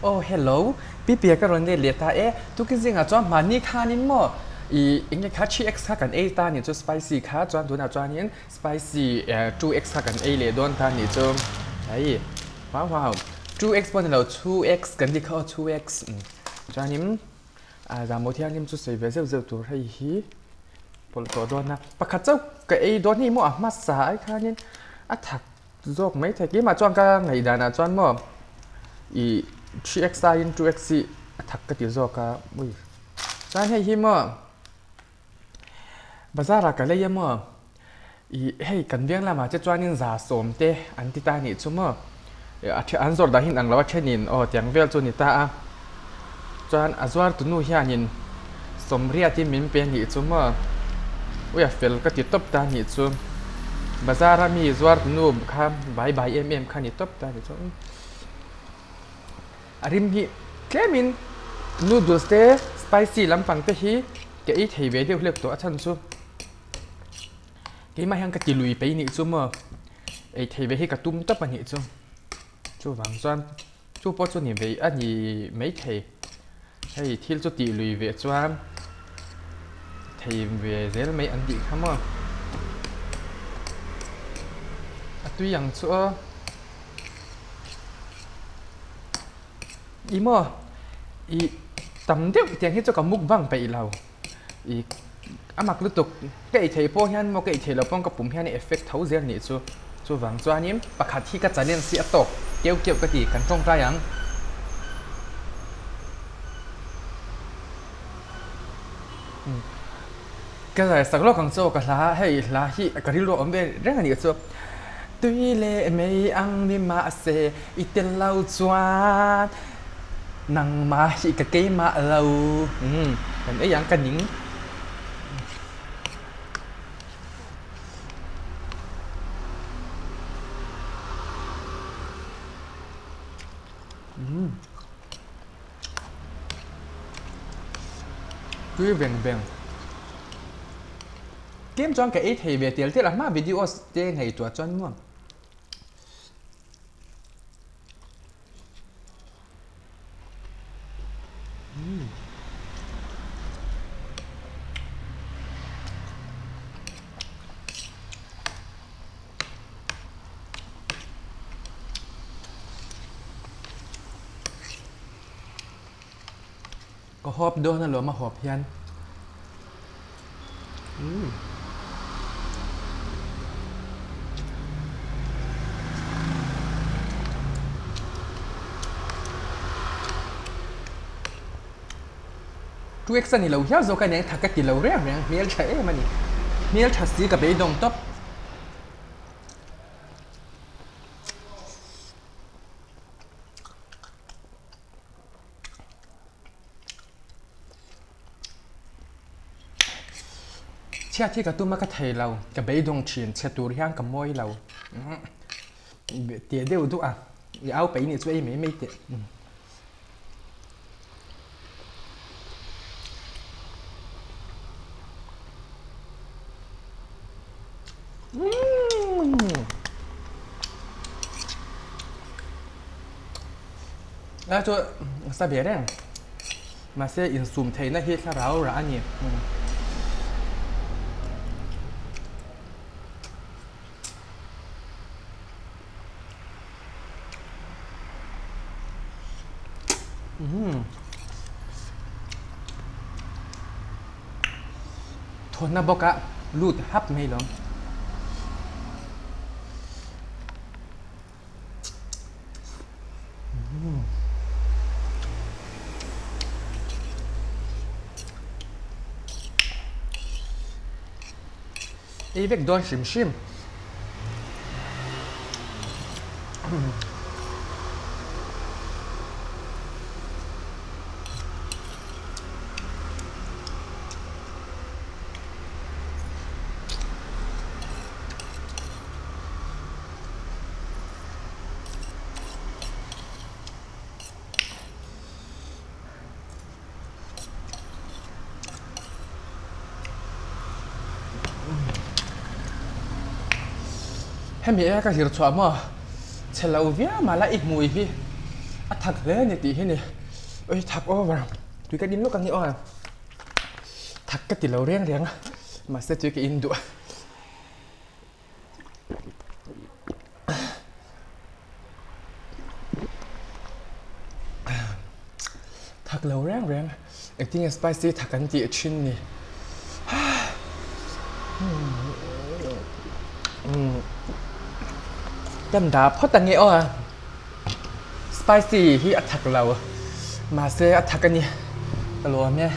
Oh hello, Pipia ka rawn let leh ta e, tukin zingah chuan mahni khanin maw i enge kha 3x kha kan ei ta nih chu spicy kha chuan tunah chuanin spicy 2x kha kan ei leh dawn ta nih chu hei wow wow 2x pawh ni lo 2x kan ti kha aw 2x chuanin zahmawh thianghlim chu sawi ve zeuh zeuh tur hei hi pawlh tawh dawn a pakhat chauh ka ei dawn hei maw a hmasa ai khanin a thak Zawk mai thei keimah chuan ka ngaihdanah chuan maw ih 3x aiin 2x hi a thak ka ti zawk a ui chuan hei hi maw bazar ah ka lei a maw ih hei kan veng lamah te chuanin 10% te an ti ta anih chu maw a then an zawrh dah hi an ang lo a thenin aw tiang vel chu a ni ta a chuan a zuar tunu hianin 80 in min pe anih chu maw ui a fel ka ti tawp ta anih chu bazar a mi zuar tunu kha bai bai em em kha a ni tawp ta anih chu a rim hi tlemin noodles te spicy lampang te hi ka ei thei ve deuh hlek tawh a chhan chu keimah hian ka ti lui peih anih chu maw ei thei ve hi ka tum tawp anih chu chuvang chuan. Chu pawh chu ni ve a ni maithei. Hei thil chu tih lui ve chuan thei ve zel mai an tih kha maw. A tui ang chu aw. I maw i tam deuh tiang hi chu ka mukbang peih lo. I a mak lutuk ka ei theih pawh hian maw ka ei theih loh pawh ka pum hian a effect tho zel nih chu. Chuvang chuanin pakhat hi ka challenge hi a tawk keuh keuh ka ti kan tawngtai ang. Ka zai sak lawk ang chu ka hla hei hla hi ka rilru a awm ve reng a nih chu. Tui leh mei ang ni mahse i tel lo chuan Nangmah hi ka keimah lo. Kan ei ang ka ning. Tui veng veng. Tlem chuan ka ei thei ve tel tel a hma videos te ngaihtuah chuan nuam. Ka hawp dawn alawm a hawp hian. 2x a ni lo hial zawk a nia tha ka ti lo reng reng hmel tha em a ni hmel tha si ka beidawng tawp. Chhiat hi ka tum a ka thei lo, ka beidawng thin, chhe tur hian ka mawi lo. Teh deuh duh a, i au peih nih chu ei mai mai teh. A chu sa ve reng mahse insum theihna hi thlarau rah a ni. Thawhna bawk a lut hap mai lawm. Ei vek dawn hrim hrim. Hemi e ka zir chhuah maw? Chhe lo viau mah la i hmui hi. A thak hle a ni tih hi ni. Ui thak over. Tui ka din lawk ang i aw. Thak ka ti lo reng reng a, mahse tui ka in duh a. Thak lo reng reng engtin nge spicy thak an tih thin ni. Kan dah phawt ang e aw spicy hi a thak lo mahse a thak a ni ka lawm e.